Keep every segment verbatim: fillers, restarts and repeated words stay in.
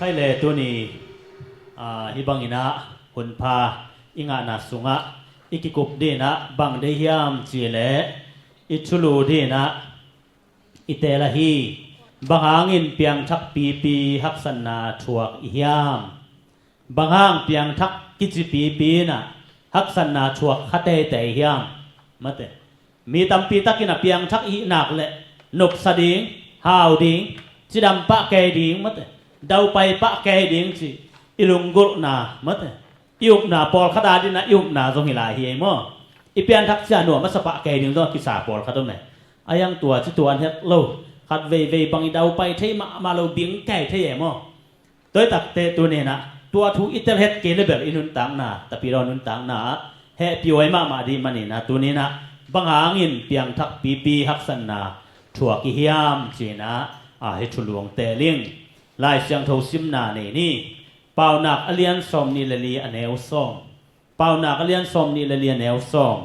Le tuni, aa, hih bangin ah hunpha i ngahna sungah i kikup dingin ah bang deih hiam cih leh i thulu dingin ah i teel ahi. Bang hangin piangthak pipi haksatna thuak i hiam? Bang hang piangthak kici pipi in ah haksatna thuak kha teitei hiam? Mate. Mi tampi takin a piangthak i hih nak leh nopsa ding, hau ding, cidam pah kei ding, mate, daupai pah kei ding ci i lunggulhna, mate, i upna pawlkhat adingin ah i upna zong hi lai hi ei maw? I pianthak ciang nuam a sa pah kei ding zong a kisa pawlkhat om e. A hiang tua ci tuan het lo, khat veivei bang i daupai thei mahmah lo, bing kei thei ei maw? Tua hi takteh tuni in ah tua thu i tel het kei le bel i nuntakna, tapidaw nuntakna ah hehpih huai mahmah ding manin ah tuni in ah bang hangin piangthak pipi haksatna thuak i hiam ci-in ah, aa, hih thulu hong teel ing. Lai Siangtho simna nei ni. Paunak a lian sawm nih le li a neu sawm. Paunak a lian sawm nih le li a neu sawm.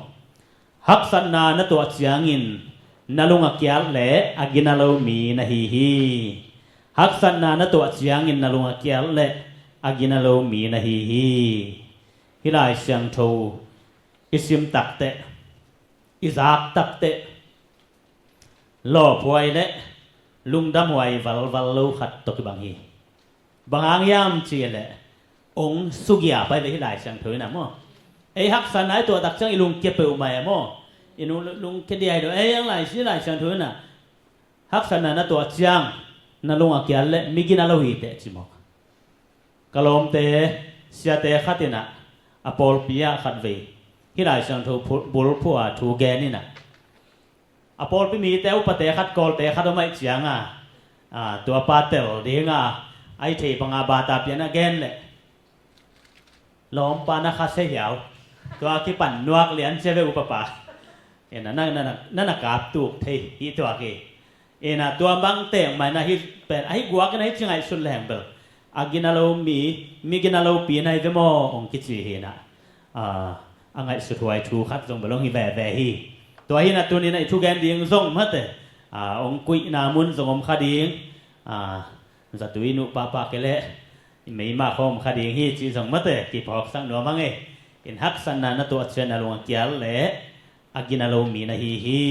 Haksatna na tuah ciangin na lung a kial leh a gina lo mi na hi hi. Haksatna na tuah ciangin na lung a kial leh a gina lo mi na hi hi. Hih Lai Siangtho i sim takteh, i zak takteh, lawphuai le lungdamhuai valval lo khat tawh kibang hi. Bang hang hiam cih leh hong sugia pai ve hih Lai Siangtho in ah maw? Ei haksatna i tuah tak ciang i lungkia peuhmah ei maw? I lung, lungkia diai lo. Ei, hih Lai, hih Lai Siangtho in ah haksatna na tuah ciang na lung a kial leh mi gina lo hi teh ci maw? Ka lawmte, siate khat in ah a pawlpi ah khat vei hih Lai Siangtho phu-, bulphuh a thu gen in ah, a pawlpi mite upate khat, Kawlte khat om ahih ciang a, aa, tua pa tel ding a, ai thei bang a bata pian a gen leh, lawmpa na kha se hiau, tua kipan nuak lian cia ve upapa. E, na, na, na, na, na na kap tuk thei hi tuak hi. Ina tua bang teng mai na hi pen, ahi guak ina hi ci ngaihsut leng bel a gina lo mi, mi gina lo pi na hi ve maw hong kici hi na. Ah, a ngaihsut huai thu khat zong bel hong hi veve hi. Tua hi na tuni na i thugen ding zong mate, ah, hong kuihna mun zong om kha ding. Ah, zatui nuh pahpah ke leh i meima khawm kha ding hi ci zong mate, kiphawksak nuam hang e. In haksatna na tuah ciang na lung a kial leh a gina lo mi na hi hi.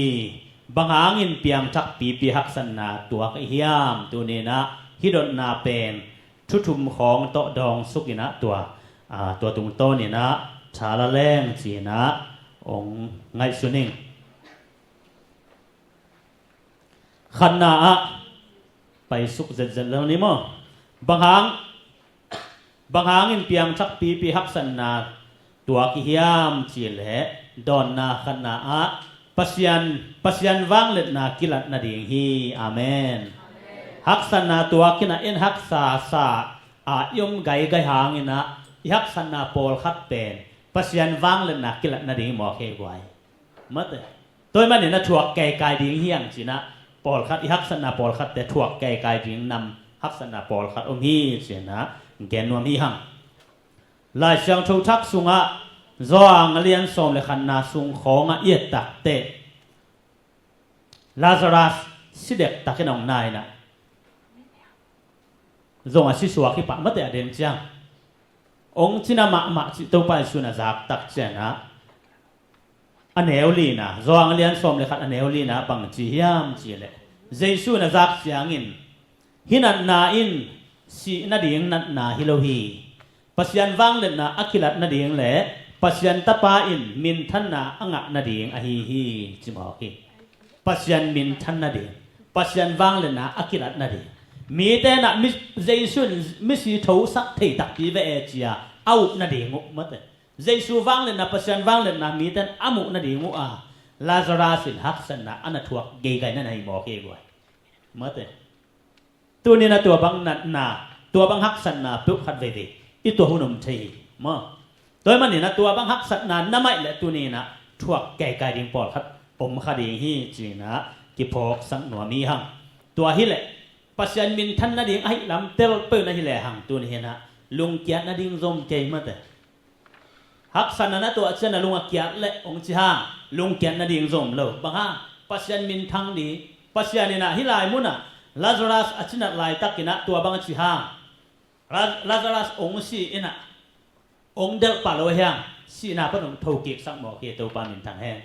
Bang hangin piangthak pipi haksatna tuak i hiam? Tuni na hih dotna pen thu thum khawng tawh dawngsuk ina tua, ah, tua tungtawn ina thala leng ci ina hong ngaihsun ing. Khatna ah paisuk zetzet lel ni maw? Bang hang, bang hangin piangthak pipi haksatna tuak i hiam cih leh dawnna khatna ah Pasian, Pasian vangliatna kilat nading hi. Amen. Haksatna tuak ina en haksa sa a i om gaigai hang ina i haksatna pawlkhat pen Pasian vangliatna kilat nading hi mawk hi guai. Mate. Tua ahih manin a thuak keikai ding hi hang ci ina pawlkhat, i haksatna pawlkhatte thuak keikai ding nam haksatna pawlkhat om hi ci ina gen nuam hi hang. Lai Siangtho Thak sungah Johan a lian sawm le khatna sung khawngah i et takteh Lazarus si dektak in hong na ina zong a si suak hi pah mate a den ciang. Hong cina mahmah cih Topa Jesuh in a zak tak ciangin ah a neu lina, Johan a lian sawm le khat a neu lina bang ci hiam cih leh Jesuh in a zak ciangin hih natna in sih nading natna hi lo hi. Pasian vangliatna a kilat nading le Pasian Tapa in minthanna a ngah nading ahi hi ci mawk hi. Pasian minthan nading, Pasian vangliatna a kilat nading. Mite in ah mi, Jesuh in misi thosak thei takpi ve e ci-a a up nading uh mate. Jesuh vangliatna, Pasian vangliatna mite in a muh nading uh a Lazarus in haksatna a na thuak geigai na na hi mawk hi guai. Mate. Tuni na tua bang natna, tua bang haksatna peuh khat veivei i tuah hun om thei hi maw? Tua ahih manin a tua bang haksatna na maih leh tuni na thuak keikai ding pawlkhat om kha ding hi ci ina kiphawksak nuam hi hang. Tua hi leh Pasian minthan nading ahih lam tel peuh na hi lehang tuni hi na lungkiat nading zom kei mate. Haksatna na tuah ciang na lung a kiat leh hong ci hang, lungkiat nading zom lo. Bang hang? Pasian minthang ding. Pasian in ah hih lai munah Lazarus a cinat laitakin ah tua bang a ci hang. Lazarus hong si in ah, hong delh pah lo hiam? Sihna pan hong thokiksak mawk hi, Topa minthang hen.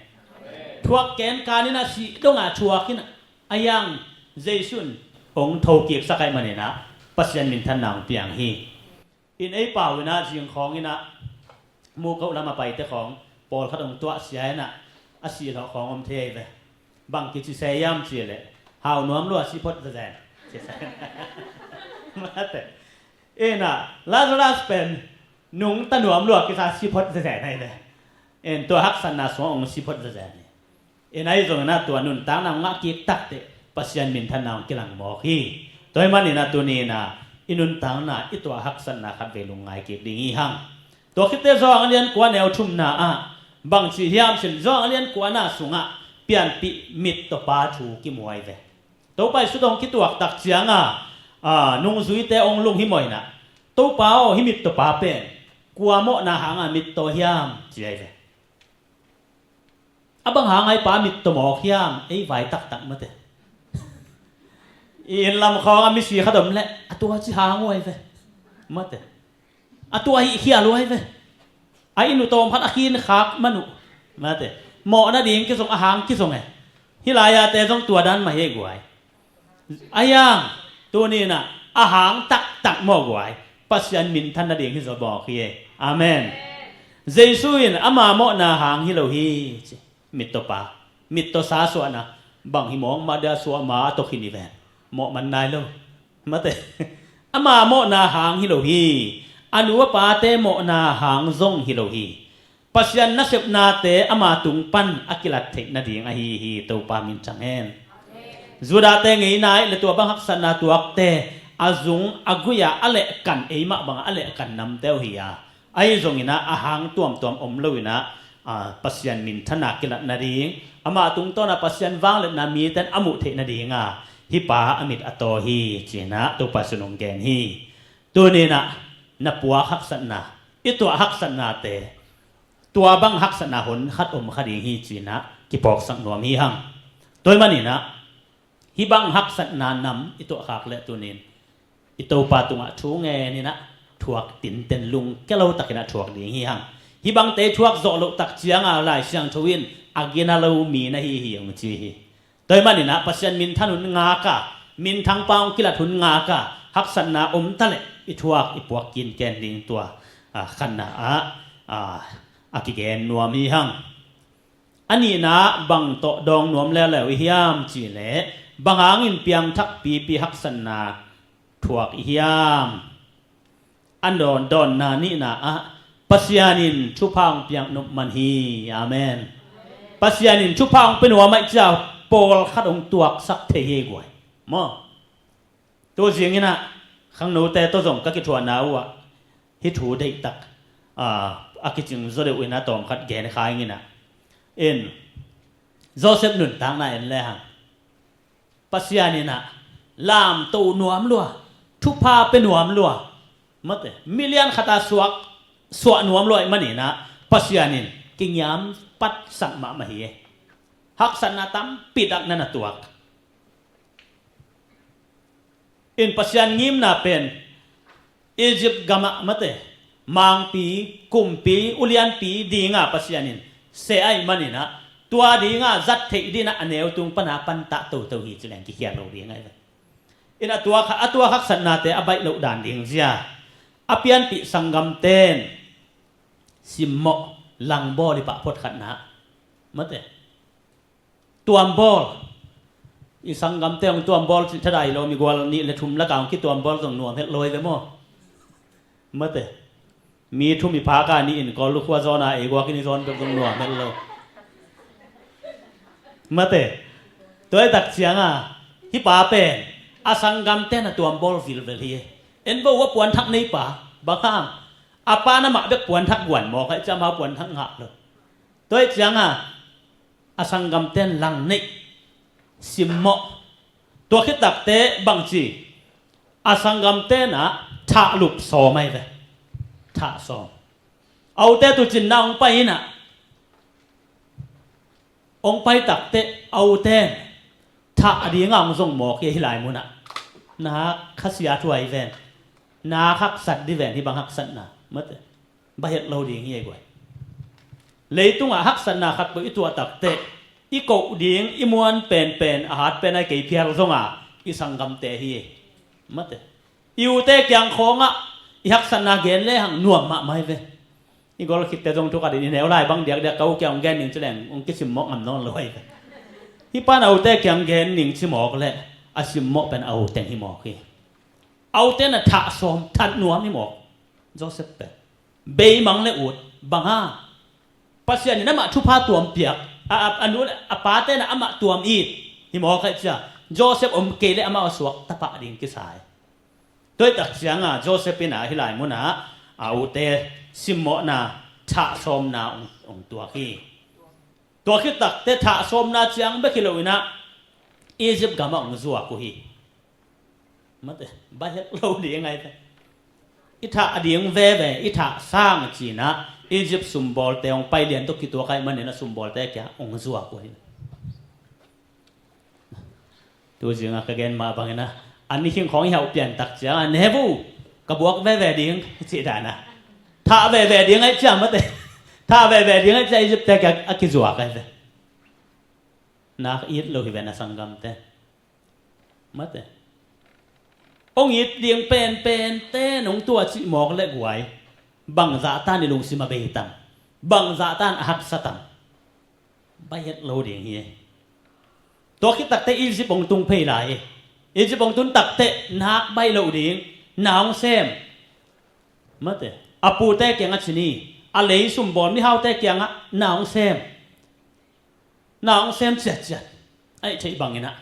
Thuak kenkan in ah, sih dongah thuak in ah, a hiang Jesu in hong thokiksak ahih manin ah Pasian minthanna hong piang hi. In ei pau in ah zing khawng in ah mukoh lam a paite khawng pawlkhat hong tuahsia in ah a sih lawh khawng om thei ve. Bang kici se hiam cih leh, hau nuam lua, si phot zezen. Mate. In ah Lazarus pen nungta nuam lua kisa, si phot zezen ahi ve. In tua haksatna sungah hong si phot zezen hi. In ahi zongin ah tua nuntakna hong ngah kik takteh Pasian minthanna hong kilang mawk hi. Tua ahih manin ah tuni in ah i nuntakna i tuah haksatna khatvei lungngai kik ding hi hang. Tua khitteh Johan a lian kua neu thumna ah bang ci hiam cih leh, Johan a lian kuana sungah pianpih mittawpa thu kimu ahi ve. Topa Jesu tawh hong kituak tak ciang a, a, nungzuite hong lunghimawh in ah, "Topa aw, hih mittawpa pen kua mawhna hanga mittaw hiam?" ci ahi ve. "A bang hanga hih pa mittaw mawk hiam? Ei vai taktak mate." I inn lam khawng a misi khat om leh a tua ci hang uh ahi ve. Mate. A tua hih khial uh ahi ve. A inn uh tawm khat a khin khak man uh. Mate. Mawhna ding kizong, a hang kizong e. Hih lai-ate zong tua dan mah hi e guai. A hiang, tuni in ah a hang taktak maw guai, Pasian minthan nading hi zaw mawk hi e. Amen. Jesu in ama mawhna hang hi lo hi ci. Mittawpa, mittawsa suahna, bang hi mawk mah dia, suah ma a tawh khin hi ven. Mawh man nai lo. Mate. Ama mawhna hang hi lo hi. A nu a pate mawhna hang zong hi lo hi. Pasian nasepnate ama tung pan a kilat theih nading ahi hi, Topa min thang hen. Judahte ngeina ih le tua bang haksatna tuakte a zung a gui-ah a lehkan, eimah bangah a lehkan namte uh hi a, ahi zongin ah a hang tuamtuam om loin ah, a, Pasian minthana kilat nading, amah tungtawn ah Pasian vangliatna mite in a muh theih nading a hih pa a mit a taw hi, ci-in ah Topa Jesu in hong gen hi. Tuni in ah na puak haksatna, i tuah haksatnate, tua bang haksatna hun khat om kha ding hi, ci-in ah kiphawksak nuam hi hang. Tua ahih manin ah hih bang haksatna nam i tuahkhak leh tuni in i Topa tungah thu ngen in ah thuak tinten, lungkia lo takin ah thuak ding hi hang. Hih bangte i thuak zawh loh tak ciang a Lai Siangtho in a gina lo mi na hi hi hong ci hi. Tua ahih manin ah Pasian minthan hun ngak a, minthangpa hong kilat hun ngak a, haksatna om ta leh i thuak i puak kinken ding tua, a, khatna ah, a, a kigen nuam hi hang. A nihna ah bang tawh dawng nuam leuleu i hiam cih leh, bang hangin piangthak pipi haksatna thuak i hiam? A dawn, dawnna nihna ah Pasian in thupha hong piak nop man hi. Amen. Pasian in thupha hong pia nuam ahih ciang pawlkhat hong tuaksak thei hi guai. Maw? Tu zingin ah khangnote tawh zong ka kithuahna uh ah hih thu deihtak, a, a kicing zaw deuh in ah tawmkhat gen kha ing in ah. In, Joseph nuntakna en lehang, Pasian in ah lamto nuam lua, thupha pia nuam lua. Mate, milian khat a suak, suah nuam lua ahih manin ah Pasian in kingiam patsak mahmah hi e. Haksatna tampi tak na na tuak. In Pasian ngimna pen Egypt gamah, mate, mangpi, kumpi, ulianpi dinga Pasian in seh ahih manin ah, tua dinga zat theih dingin ah a neu tung pana pantah toto hi ci leng kikhial lo ding ahi ve. In a tua kha, a tua haksatnate a baih loh dan ding zia, a pianpih sanggamten simmawh, langbawl i pah photkhatna, mate, tuambawl. I sanggamte hong tuambawl cih thadai lo, mi gual nih le thum laka hong kituambawl zong nuam het lo hi ve maw? Mate. Mi thum i phak a, nih in Kawl lukhua zawn a, ei guak in i zawn bek zong nuam het lo. Mate. Tua i tak ciang a, hih pa pen a sanggamte na tuambawl vilvel hi. En vo, a puanthak nei pa, bang hang? A pa na mah bek puanthak guan mawk ahih ciang amau puanthak ngah lo. Tua i ciang a, a sanggamten lang neih, simmawh. Tua khit takte bangci, a sanggamten ah thahlup sawm ahi ve. Thah sawm. Aute tuucinna hong pai in ah, hong pai takte auten thah a dinga hong zong mawk hi, hih lai munah. Na khasia thu ahi ven. Na haksat di ven, hih bang haksatna mate. Ba het lo ding hi ei guai. Leitungah haksatna khat peuh i tuah takteh i koh ding, i muan penpen, a hat pen a i kei phial zonga i sanggamte hi ei. Mate. I ute kiang khawngah i haksatna gen lehang nuam mahmah hi ve. I gol khitte zong thukhat in i neu lai bang diakdiak ka u kiang hong gen ning ci leng hong kisimmawh ngam nawn lo hi ve. Hih pan a ute kiang gen ning ci mawk leh a simmawh pen a u teng hi mawk hi. A ute na thah sawm, that nuam hi mawk. Joseph pen beimang le ut banga Pasian in amah thupha tuam piak, a, a, a nu, a pate na amah tuam it hi mawk hi cia. Joseph om kei le amah a suak tapa ding kisai. Tua hi tak cianga Joseph in a hih lai munah a ute simmawhna, thah sawmna hong, hong tuak hi. Tua khit takteh thah sawmna ciang bek hi loinah Egypt gamah hong zuak uh hi. Mate, ba het lo ding ai te. I thah a ding veve, i thah sang cinah Egypt sumbawlte hong pai lian tawh kituak ai maninah sumbawlte kia hong zuak uh hi. Tuzinga ka gen mah banginah a nikhing khawng i hauh piantak cianga nebu ka buak veve ding cih dana thah veve ding ai cia mate. Thah veve ding ai cia Egyptte kia a kizuak ai ve. Nak it lo hi ve na sanggamte. Mate. Hong it ding penpente nong tua cih mawk le guai. Bangzahtan i lungsim a beitam, bangzahtan a haksatang. Ba het lo ding hi. Tua khit takteh Egypt hong tung phei lai hi. Egypt hong tun takteh nak baih lo ding, na hong sem. Mate. A pute kiangah cini, a lei sumbawl mihaute kiangah na hong sem. Na hong sem ciatciat. Aih theih banginah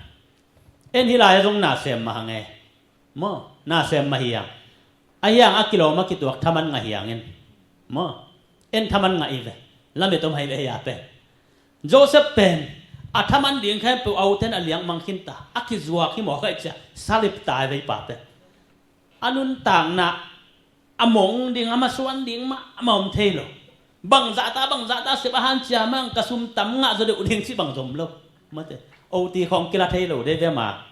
en hih lai-ah zong na sem mah hang e. Maw, na sem mah hi hang. A hiang a kilawm a kituak thaman ngah hi hangin. Maw, en thaman ngah i ve. Lamet om hai ve hia pen. Joseph pen a thaman ding khempeuh a uten a liangmang khinta a kizuak hi mawk aih cia. Salip tai vei pa pen a nuntakna a mong ding, a masuan ding mah a mawm thei lo. Bangzahta bangzahta sep a hancia mang ka sum tam ngah zaw deuh ding cih bang zom lo. Mate. Oti khawng kila thei lo dei ve ma.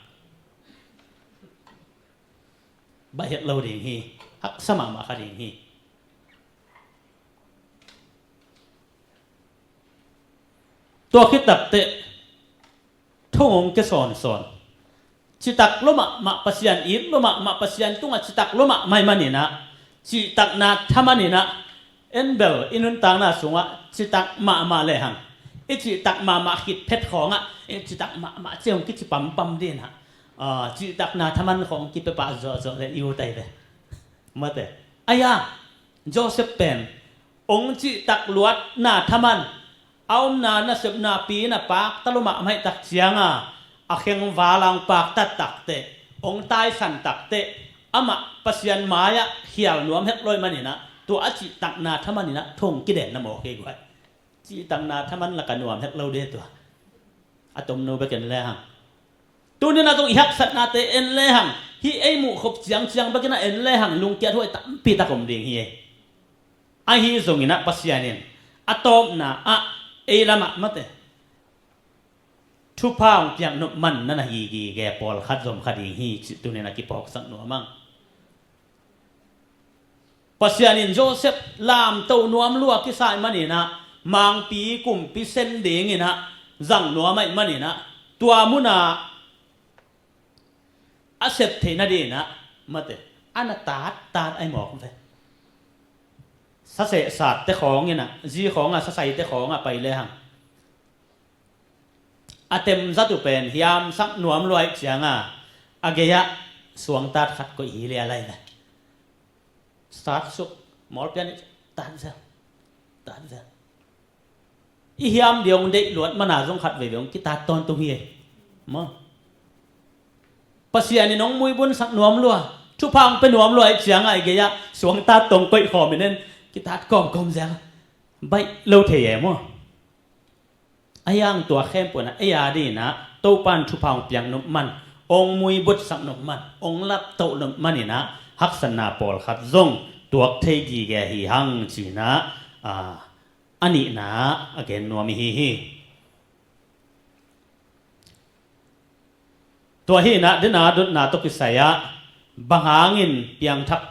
Ba het lo ding hi. Haksa mahmah kha ding hi. Tua khit takteh thong hong kia sawnsawn. Citak lua mahmah Pasian, it lua mahmah Pasian tungah citak lua mahmah ih maninah cihtakna thaman inah en bel i nuntakna sungah citak mahmah lehang i cihtak mahmah khit phet khawngah i citak mahmah cia hong kici pampam dinah, ah, cihtakna thaman khawng kipia pah zawhzawh le i ut ai ve. Mate. Aia Joseph pen hong cihtak luatna thaman a omna nasepna pi na pakta lua mahmah ih tak cianga a khengval a hong paktat takteh, hong taisan takteh amah Pasian mai-ah khial nuam het lo ih maninah tua a cihtakna thaman inah thong kidenna mawk hi guai. Cihtakna thaman laka nuam het lo de tua. A tomno bek en lehang. Tuninah zong i haksatnate en lehang, hih ei muhkhop ciangciang bekinah en lehang lungkiat huai tampitak om ding hi ei. Ahi zonginah Pasian in a tawpna ah ei lamah mate thupha hong piak nop man na na hi gige pawlkhat zom kha ding hi cih tunin a kipawksak nuam ang. Pasian in Joseph lamto nuam lua kisa ih maninah mangpi kumpi sen dinginah zang nuam ah ih maninah tua munah a sep theih nadinah mate a na tattat ai mawk ve. Sasehsatte khawnginah zi khawngah sasaite khawngah pai lehang a temzat uh pen hiamsak nuam lua ih cianga a gei-ah suangtat khat koih hi lialai ve. Sat suk mawlpian ih tat zel, tat zel. I hiam dia hong deih luat mana zong khat veivei hong kitat tawntung hi ei. Maw, Pasian in hong muibunsak nuam lua, thupha hong pia nuam lua ih cianga i gei-ah suangtat tong koih khawm in en kitat kawmkawm zel. Baih lo thei e maw. A hiang tua khempeuh inah ei a dinah Topa in thupha hong piak nop man, hong muibutsak nop man, hong laptoh nop maninah haksatna pawlkhat zong tuak thei gige hi hang cinah, a, a nihna a gen nuam ihi hi. Tua hinah dena dotna tawh kisai-ah bang hangin piangthak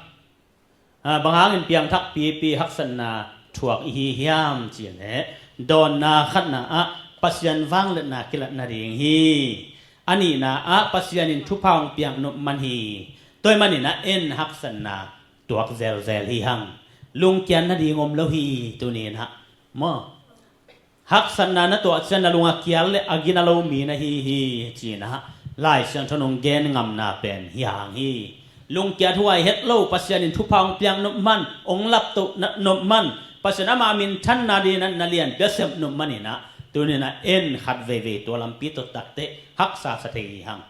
Ah, bang hangin piangthak pipi haksatna thuak i hi hiam cih leh, dawnna khatna ah Pasian vangliatna kilat nading hi. A nihna ah Pasian in thupha hong piak nop man hi. Tua ahih manin ah en haksatna tuak zelzel hi hang. Lungkiat nading om lo hi tuni-in ah. Maw? Haksatna na tuah ciang na lung a kial le a gina lo mi na hi hi, ci-in ah Lai Siangtho in hong gen ngamna pen hi hang hi. Lungkiat huai het lo, Pasian in thupha hong piak nop man, hong laptoh na, nop man, Pasian ama minthanna dingin ah na lianpi a sep nop manin ah, tuni-in ah en khat veivei tua lampi tawh tak teh haksa sa thei hi hang.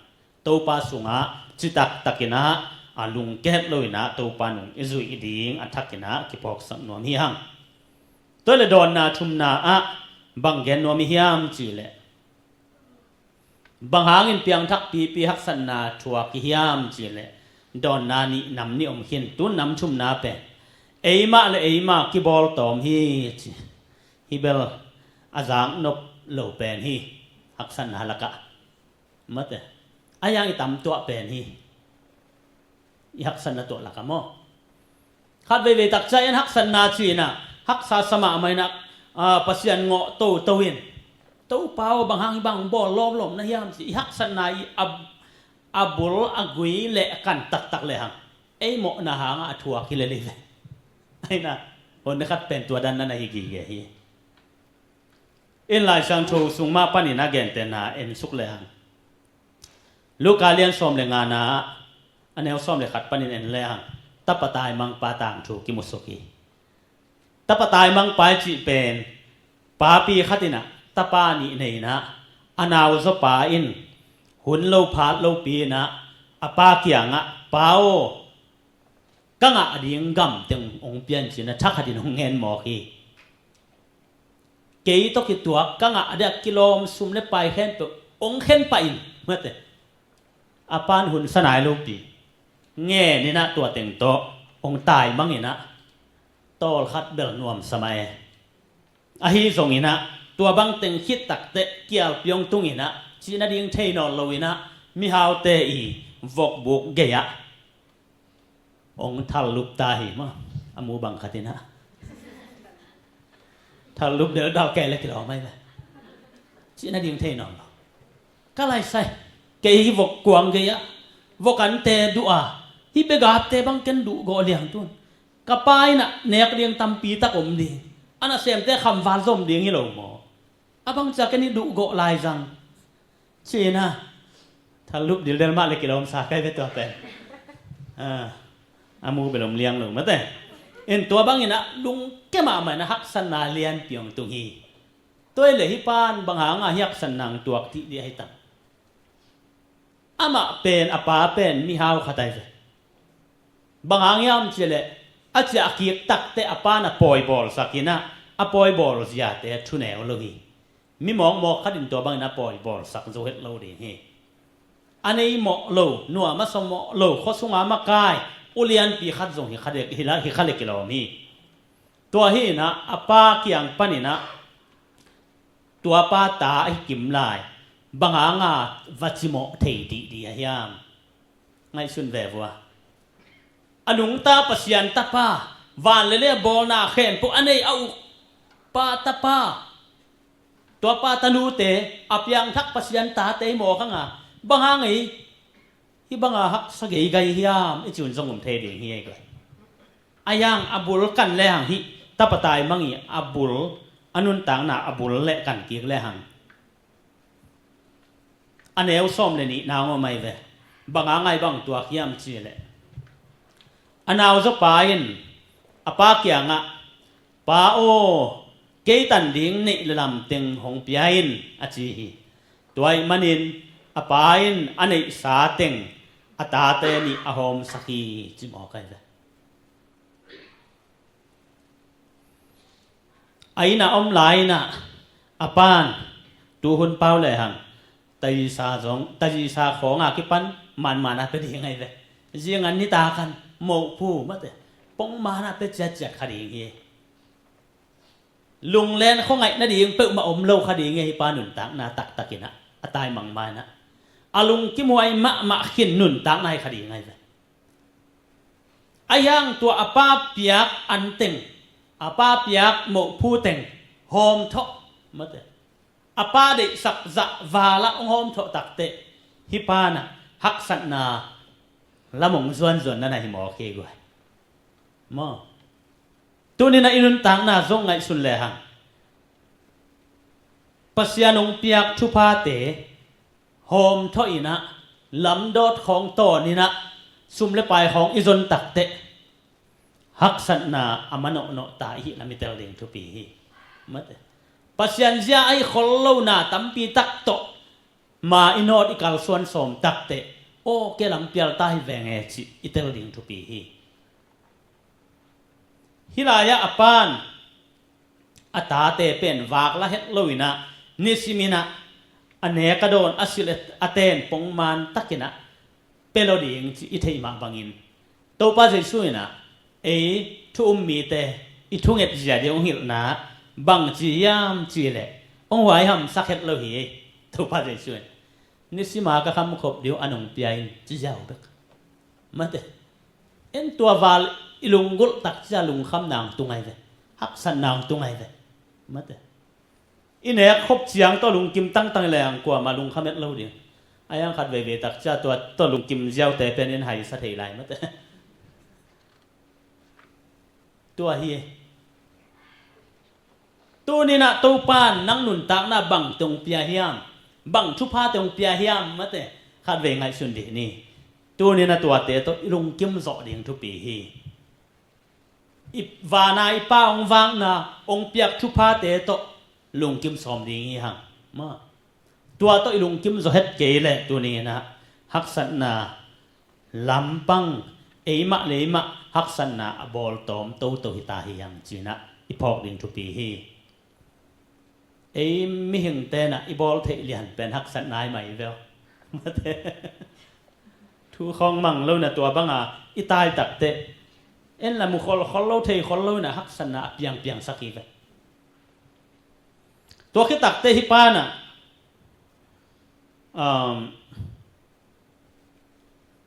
Topa sungah citak takin ah a lungkiat lo-in ah Topa nung i zuih ding a thakin ah kiphawksak nuam hi hang. Tua leh dawnna thumna ah bang gen nuam i hiam cih leh, bang hangin piangthak pipi haksatna thuak i hiam cih leh, dawnna nih nam nih om khin, tu nam thumna pen eimah le eimah kibawl tawm hi ci. Hih bel a zak nop lo pen hi, haksatna lakah. Mate. A yang i tam tuah pen hi. I haksatna tuah lakah maw? Khat veivei tak ciang en haksatna ci-in ah haksa sa mahmah in ah, ah, Pasian ngawh toto in, Topa aw, bang hang hih bang bawl lawmlawm na hiam ci. I haksatna i a, a bul a gui le a kan taktak le hang, ei mawhna hangah a thuak hi lel hi ve. Ahi na, hun khat pen tua dan na hi gige hi. In Lai Siangtho sung mah panin a gentehna en suk le hang, Luka lian sawm le ngana, a neu sawm le khat panin en le hang, tapa taimangpa tangthu kimu suk hi. Tapa taimangpa i cih pen papi khat in ah tapa nih nei in ah, a nauzaw pa in hun lo phat lopi in ah a pa kiangah, Pa aw, ka ngah ding gam teng hong pia in ci-in ah thakhatin hong ngen mawk hi. Kei tawh kituak ka ngah ding a kilawm sum le pai khempeuh hong khen pah in, mate. A pa in hun sa nai lopi ngen in ah tua teng tawh hong taimang in ah, tawlkhat bel nuamsa mah e. Ahi zongin ah tua bang teng khit tak teh kialpi hong tung in ah, cih nading thei nawn lo in ah, mihaute i vokbuk gei-ah hong thallup ta hi maw. A mu bang khat in ah thallup deldal kei le kilawm ahi ve. Cih nading thei nawn lo. Ka laisai, kei hih vok kuang gei-ah vok ante duh a, hih begapte bang ken duh gawh liang tun. Ka pa in ah nek ding tampi tak om ding, a nasemte khamval zom ding hi lo maw? A bang ciang ken hih duh gawh lai zang. Ci-in ah thallup dildel mah le kilawm sa kai ve tua pen. Ah, a mu bel om liang lo mate. In tua bangin ah lungkia mahmah in ah haksatna lianpi hong tung hi. Tua hi leh hih pa in bang hanga hih haksatna hong tuak ding ahi tam? Amah pen, a pa pen mihau khat ahi ve. Bang hang hiam cih leh, a ciah kik tak teh a pa in a pawi bawlsak in ah, a pawi bawl ziate thuneu lo hi. Mi mawkmawk khat in tua bangin a pawi bawlsak zo het lo ding hi. A nei mawh lo, nuam a sa mawh lo, khuasunga makai ulianpi khat zong hi kha le, hi la, hi kha le kilawm hi. Tua hi in ah, a pa kiang panin ah, tua pa ta ahi kim lai, bang hanga va cimawh thei dihdih a hiam? Ngaihsun ve vua. A nungta Pasian tapa, van le lei a bawlna khempeuh a nei a uk pa tapa, tua pa tanute, a piangthak Pasian tate i mawk hanga, bang hang ei hih banga haksa geigai hiam i ci un zong um thei ding hi ei kua. A yang a bul kan le hang hih tapa taimang i a bul, a nuntakna a bul le kan kik le hang, a neu sawm le nihna hong om ahi ve. Bang a ngai bang tuak hiam cih leh, a nauzaw pa in a pa kiangah, Pa aw, kei tan ding neih le lam teng hong pia in, a ci hi. Tua ahih manin a pa in a neihsa teng a tate nih a hawmsak hi, ci mawk ahi ve. A inn a om lai-in ah, a pa in tuhun pau le hang, tazisa zong, tazisa khawng a kipan manman a pia ding ahi ve. Zingan nitak an mohpu mate, pongman a pia ciatciat kha ding hi. Lunglen khuangaih nading peuhmah om lo kha ding hi, hih pa nuntakna taktak in ah, a taimang ma-in ah, a lungkimhuai mahmah khin nuntakna hi kha ding ahi ve. A hiang tua a pa piak anteng, a pa piak mohphu teng hawmthawh, mate, a pa deihsak zah valah hong hawmthawh takteh, hih panah haksatna lamong zuanzuan nana hi mawk hi guai. Maw? Tuninah i nuntakna zong ngaihsun lehang, Pasian hong piak thuphate hawmthawh inah, lamdawt khawng tawn inah, sum le pai khawng i zon takteh, haksatna a manawhnawh ta i hih lam i tel ding thupi hi. Mate. Pasian zia a i khol lona tampi tak tawh ma i nawt i kalsuan sawm takteh, aw, kei lam pial ta hi veng e cih i tel ding thupi hi. Hih lai-ah a pan a tate pen vak la het lo inah, nisim inah a nek a dawn a silh a ten pongman takinah pia lo ding cih i theih mah bangin, Topa Jesu inah ei thu um mite i thunget zia ding hong hilhna bangci hiam cihleh, hong huaihamsak het lo hi. Topa Jesu in nisima ka khamkhop ding uh an hong pia in ci ziau bek. Mate. En tua val i lunggulh tak cia lungkham nang tungai ve. Haksat nang tungai ve. Mate. I nek khop ciang tawh lungkim tangtang leng kuama lungkham et lo ding. A hiang khat veivei tak cia tua tawh lungkim ziaute pen in haisa thei lai mate. Tua hi. Tuninah Topa in nang nuntakna bang teng pia hiam, bang thupha teng pia hiam, mate, khat vei ngaihsun dih ni. Tuninah tuate tawh i lungkim zawh ding thupi hi. I vana i Pa hong vakna hong piak thuphate tawh lungkim sawm ding hi hang. Ma. Tua tawh i lungkim zawh het kei leh tuninah haksatna lampang eimah le eimah haksatna a bawl tawm toto hi ta hi hang cinah i phawk ding thupi hi. Ei mihing tenah i bawl theih lian pen haksatna i mai veu. Thu khawng mang lo na tua banga i tai takteh en la mu kholkhol lo thei khol lo na haksatna a piangpiangsak hi ve. Tua khit takteh hih panah um,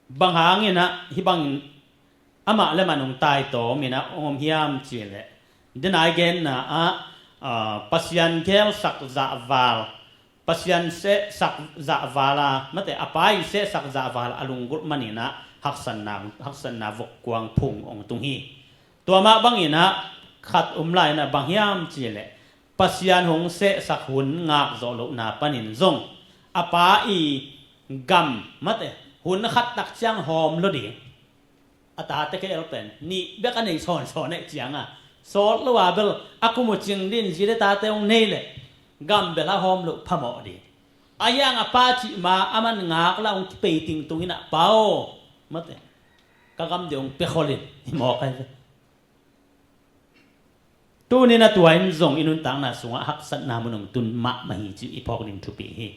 bang hanginah hih bangin amah le man hong taitawm inah hong om hiam cihleh, denai genna ah, ah, Pasian gelsak zahval, Pasian sehsak zahval a, mate, a pa in sehsak zahval a lunggulh maninah haksatna, haksatna vokkuang phung hong tung hi. Tua mah banginah khat um lai inah bang hiam cihleh, Pasian hong sehsak hun ngak zawh lohna panin zong a pa i gam, mate, hun khat tak ciang hawm lo ding. A tate kei el pen nih bek a nei sawnsawn eh cianga sawt lo a bel a kum uh cing din zi le tate hong nei leh gam bel a hawm loh phamawh ding. A hiang a pa cih ma a man ngak la hong kipei tingtung inah pa aw, mate, ka gam deuh hong pia kholin hi mawk ai ve. Tuninah tua in zong i nuntakna sungah haksatna mun hong tun mahmah hi cih i phawk ding thupi hi.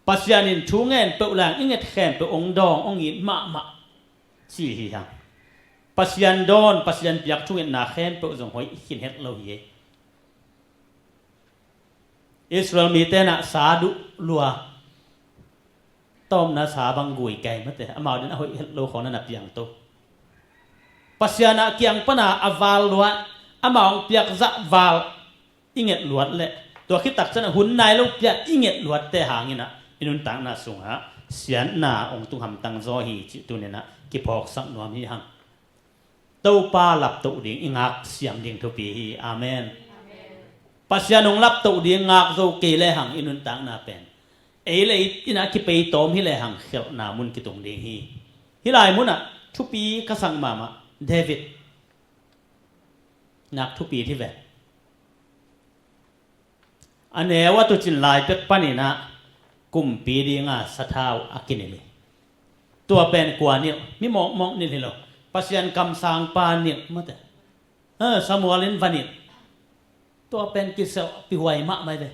Pasian in thu ngen peuh lang i nget khempeuh hong dawng hong it mahmah ci hi hang. Pasian dawn, Pasian piak thungetna khempeuh zong hoih khin het lo hi. Israel mi tenah sa duh lua, tawmna sa bang gui kei mate, amau din a hoih het lo khawng na na piang to. Pasian ah kiang pana a val luat, amau hong piak zah val i nget luat leh tua khit tak cianah hun nai lo piak i nget luatte hanginah i nuntakna sungah siatna hong tung hamtang zaw hi cih tuninah kiphawksak nuam hi hang. Topa laptoh ding i ngak siam ding thupi hi. Amen. Pasian hong laptoh ding ngak zo kei lehang i nuntakna pen ei le innah kipei tawm hi lehang khelhna mun kitung ding hi. Hih lai munah thupi ka sak mahmah David nak thupi hi ve. A neu a tucin lai pek paninah kumpi dinga sathau a kinilh hi. Tua pen kua nilh? Mi mawkmawk nilh hi lo. Pasian kamsangpa nilh mate. Ha, Samuel in va nilh. Tua pen kiselh pihuai mahmah hi ve.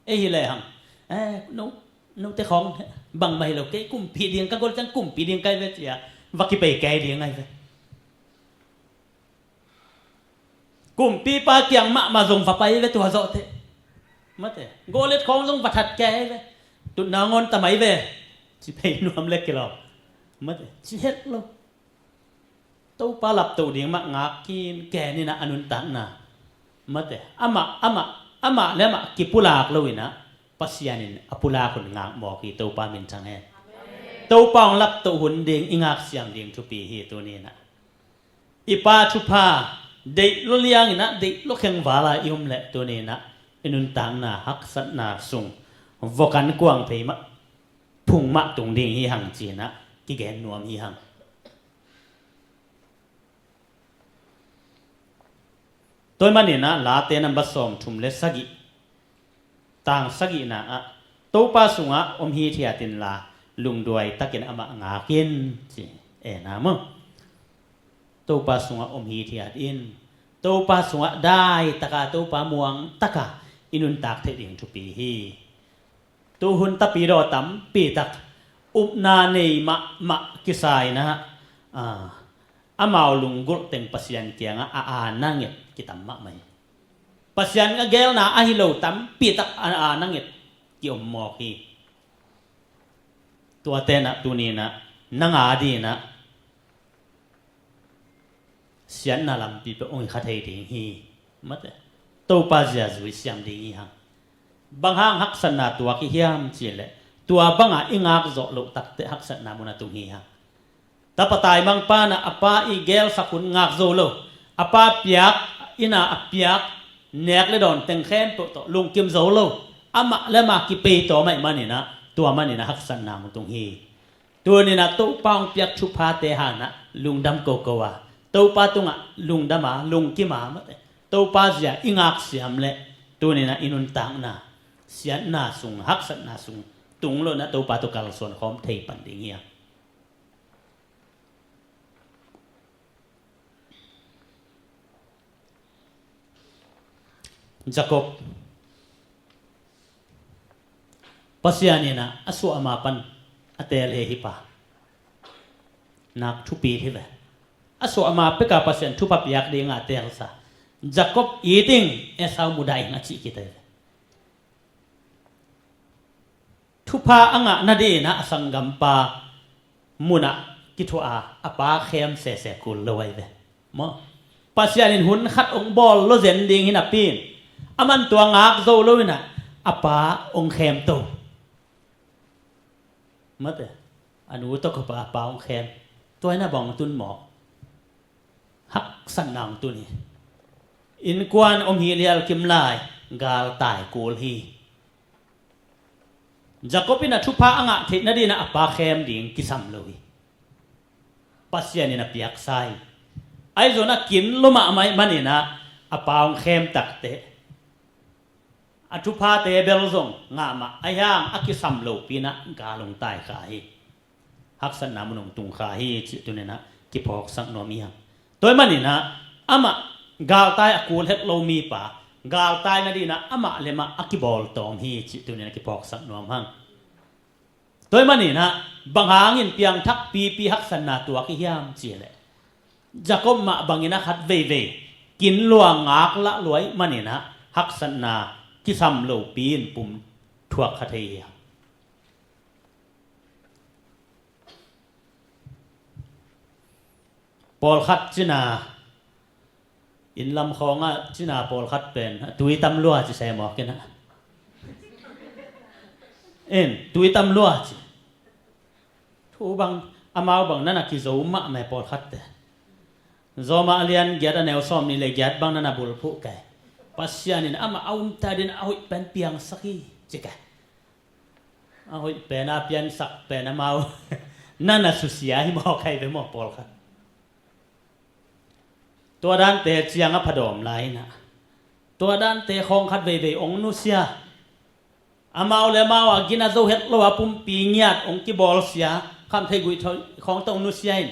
Ei hi lehang, eh, no, note khawng bangmah hi lo, kei kumpi ding ka gol ciang kumpi ding kai ve cia va kipei kei ding ai ve. Kumpipa kiang mahmah zong va pai ve tua zawhteh. Mate. Goliat khawng zong va that kei ve. Tutna ngawn ta mai ve. Ci phei nuam le kilawm. Mate. Ci het lo. Topa laptoh ding mah ngak khin, ken in ah a nuntakna. Mate, amah, amah, amah le amah kipulak lo in ah, Pasian in a pulak hun ngak mawk hi. Topa min thang hen. Topa hong laptoh hun ding i ngak siam ding thupi hi tuni in ah. I Pa thupha deih lo liang in ah, deih lo khengval a i om leh tuni in ah i nuntakna haksatna sung vok an kuang phei mah, phung mah tung ding hi hang ci in ah kigen nuam hi hang. Tua ahih manin ah Late number sawmthum le sagih, tang sagihna ah, Topa sungah om hithiat inla, lungduai takin amah ngak in, ci. E na maw? Topa sungah om hithiat in, Topa sungah daitaka, Topa muangtaka i nuntak theih ding thupi hi. Tuhun tapidaw tampi tak upna nei mahmah kisa in ah, a, amau lunggulh teng Pasian kiangah a, a na nget kitam mahmah hi. Pasian a gelna ahi lo tampi tak a, a na nget kiom mawk hi. Tuate in ah tuni in ah nang a dingin ah siatna lampi peuh hong hi kha thei ding hi. Mate, Topa zia zui siam ding hi hang. Bang hang haksatna tuak i hiam cih leh, tua bangah i ngak zawh loh takteh haksatna mun a tung hi hang. Tapa taimangpa in ah a pa i gelsak hun ngak zo lo, a pa piak in ah a piak nek le dawn teng khempeuh tawh lungkim zo lo, amah le amah kipei tawm ahih manin ah, tua manin ah haksatna mun tung hi. Tuni in ah Topa hong piak thuphate hangin ah lungdam koko a, Topa tungah lungdam a, lungkim a, mate, Topa zia i ngak siam leh tuni in ah i nuntakna siatna sung, haksatna sung tung lo in ah Topa tawh kalsuan khawm thei pan ding hi a. Jakob, Pasian in ah a suah ma pan a teel hi, hi pa. Nak thupi hi ve. A suah ma peka Pasian thupha piak dingah a teelsa. Jakob it ing, Esau mudah ing a cih kita hi ve. Thupha a ngah nadingin ah a sanggampa munah kithuah a, a pa khem sese kul lo ahi ve. Maw? Pasian in hun khat hong bawl lo zen ding hi napi in, aman tua ngak zo lo in ah a pa hong khem to. Mate, a nu tawh kop a a pa hong khem. Tua in ah bang hong tun maw? Haksatna hong tun hi. Innkuan om hi lial kim lai, galtai kul hi. Jakob in a thupha a ngah theih nadingin ah a pa khem ding kisam lo hi. Pasian in a piaksa hi. Ahi zongin a kin lo mahmah ahih manin ah a pa hong khem takteh a thuphate bel zong ngah mah, ahi hang a kisam lopi in ah gal hong tai kha hi. Haksatna mun hong tung kha hi cih tuni in ah kiphawksak nuam hi hang. Tua ahih manin ah amah galtai a kul het lo mipa, galtai nadingin ah amah le amah a kibawl tawm hi cih tuni in ah kiphawksak nuam hang. Tua ahih manin ah bang hangin piangthak pipi haksatna tuak i hiam cih leh, Jakob mah bangin ah khat veivei kin lua ngak lah lua ahih manin ah haksatna kisam lopi in pum thuak kha thei hi hang. Pawlkhat cina, inn lam khawngah cina pawlkhat pen a tui tam lua ci se mawk in ah. In, tui tam lua ci. Thu bang, amau bang nana kizo mahmah pawlkhatte. Zawmah a lian giat a neu sawm nih le giat bang nana bulphuh kei. Pasian in amah a umte adingin a hoih pen piangsak hi ci kei. A hoih pen a piansak pen amau nana susia hi mawk ahi ve maw pawlkhat. Tua dante ciang a phadawm lai in ah, tua dante khawng khat veivei hong nusia. Amau le amau a gina zo het lo a pumpi ngiat hong kibawlsia, khamtheih guihtheih khawng tawh hong nusia in,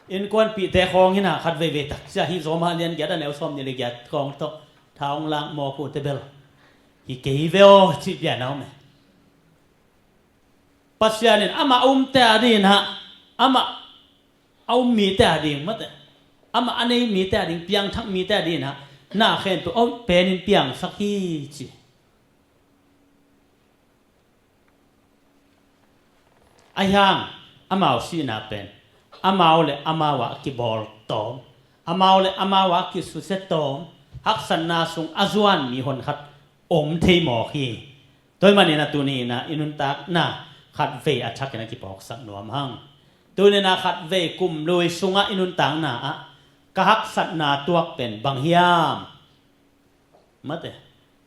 innkuanpihte khawng in ah khat veivei takcia hih Zawmah lian giat a neu sawm nih le giat khawng tawh tha hong lak mawk uhte bel hi kei ve aw cih pian a om e. Pasian in amah a umte adingin ah, amah a um mite ading mate, amah a nei mite ading, piangthak mite adingin ah na khempeuh a hoih penin piangsak hi ci. Ahi hang amau sihna pen amau le amau ah kibawl tawm, amau le amau a kisusia tawm, haksatna sung a zuan mi honkhat om thei mawk hi. Tua ahih manin a tuni in a i nuntakna khatvei a thakin a kiphawksak nuam hang. Tuni in a khatvei kum lui sungah i nuntakna ah ka haksatna tuak pen bang hiam? Mate.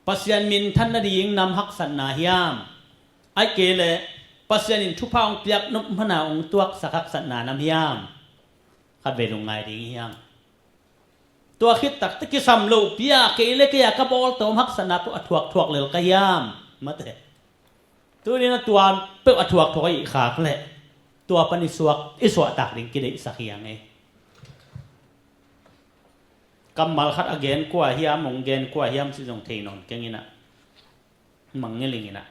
Pasian minthan nading nam haksatna hiam? Ahih kei leh Pasian in thupha hong piak nop mana hong tuaksak haksatna nam hiam? Khatvei lungngai ding hiam? Tua khit takte kisam lopi a kei le kei a ka bawltawm haksatna peuh a thuakthuak lel ka hiam? Mate. Tuni in a tua peuh a thuakthuak i khak leh tua pan i suak, i suahtak ding kideihsak hi hang ei. Kammal khat a gen kua hiam, hong gen kua hiam cih zong thei nawn keng in a, mangngilh ing in a,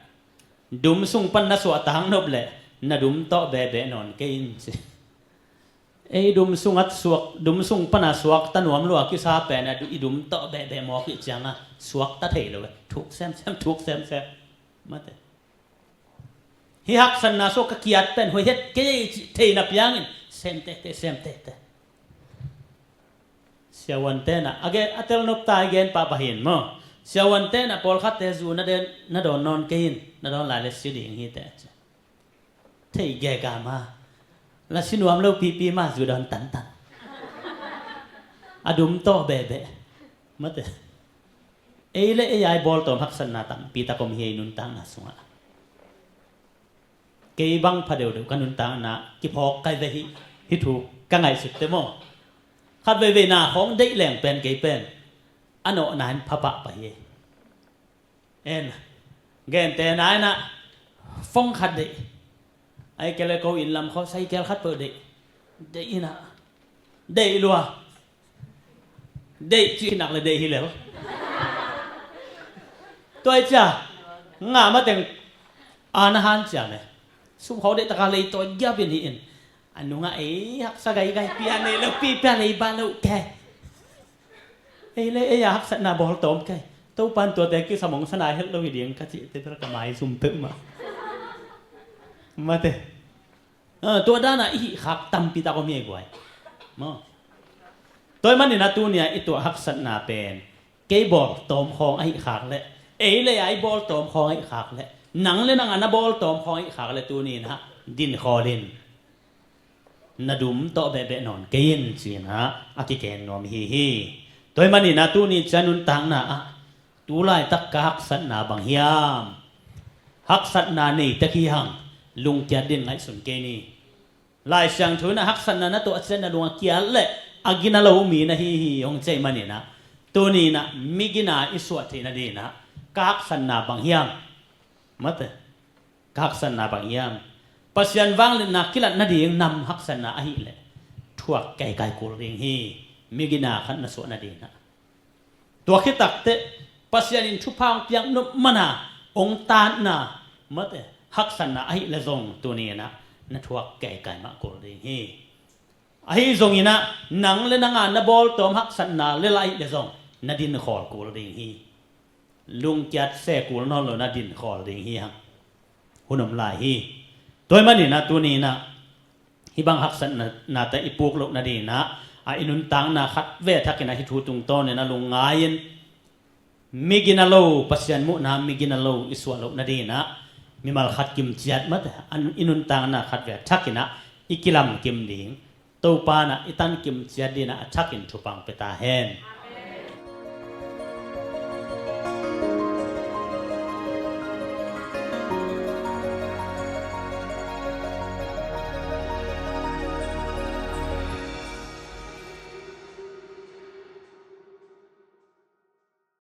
dum sung pan na suahtak nop leh na dum tawh behbeh nawn kei in ci. Ei dum sung at suak, dum sung pan a suakta nuam lua kisa pen a du-, i dum tawh behbeh mawk ih ciang a suakta thei lo e. Thuk semsem, thuk semsem. Mate. Hih haksatna sung ka kiat pen hoih het kei cih theihna piangin sem tehteh, sem tehteh. Siavuante in a, a gen, a tel nop ta i gen pahpah hi in maw. Siavuante in a pawlkhatte zu na den, na dawn nawn kei in, na dawn lai le si ding hi teh ci. Thei gega ma. La si nuam lo pipi ma zu dawn tantan. A dum tawh behbeh. Mate. Ei le ei a i bawltawm haksatna tampi tak om hi ei nuntakna sungah. Kei bang pha deuhdeuh ka nuntakna kiphawk kai ve hi, hih thu ka ngaihsut te maw. Khat veivei na khawng deih leng pen kei pen a nawhna in pha pahpah hi. En, gente na in a phone khat deih. Ahih kei leh ko inn lam khawng cycle khat peuh deih. Deih in a, deih lua. Deih cih nak le deih hi lel. Tua i cia ngah mateng a na hanciam e. Sum khawng deih taka lei tawi giapin hi in. A nungah ei haksa gaigai pia nei lo, pi pia lei ba lo kei. Ei le ei a haksatna bawltawm kei. Topan tuate kisam hong sana het lo hi ding ka cihte bel ka maizum peuhmah. Mate. Ah, tua dana i hih khak tampi tak om hi ei guai. Maw. Tua ahih manin a tuni a i tuah haksatna pen kei bawltawm khawng ahih khak leh, ei le ei a i bawltawm khawng ahih khak leh, nang le nang a na bawltawm khawng ahih khak leh tuni in a dinkhawl in. Na dum tawh behbeh nawn kei in ci in a, a kigen nuam hi hi. Tua ahih manin a tuni cia nuntakna ah tu laitak ka haksatna bang hiam? Haksatna nei tek hi hang, lungkiat din ngaihsun kei ni. Lai Siangtho in a haksatna na tuah ciang na lung a kiat leh a gina lo mi na hi hi hong ci ahih manin a, tuni in a migina i suah theih nading in a ka haksatna bang hiam? Mate. Ka haksatna bang hiam? Pasian vangliatna kilat nading nam haksatna ahih leh thuak kaikai kul ding hi. Migina khat na suah nading in a. Tua khit takteh Pasian in thupha hong piak nop mana hong taanna, mate, haksatna ahih leh zong tuni in a na thuak kaikai mah kul ding hi. Ahi zongin a nang le nang a na bawltawm haksatna lel ahih leh zong na dinkhawl kul ding hi. Lungkiat se kul nawn lo na dinkhawl ding hi hang. Hun om lai hi. Tua ahih manin a tuni in a hih bang haksatna, nate i puk loh nading in a, a i nuntakna khat ve thakin a hih thu tungtawnin a lungngai in, migina lo, Pasian muhna migina lo i suah loh nading in a, mimal khat kimciat mate, an, i nuntakna khat ve thakin a i kilamkim ding, Topa in a i tankim ciat ding in a, a thakin thupha hong pia ta hen.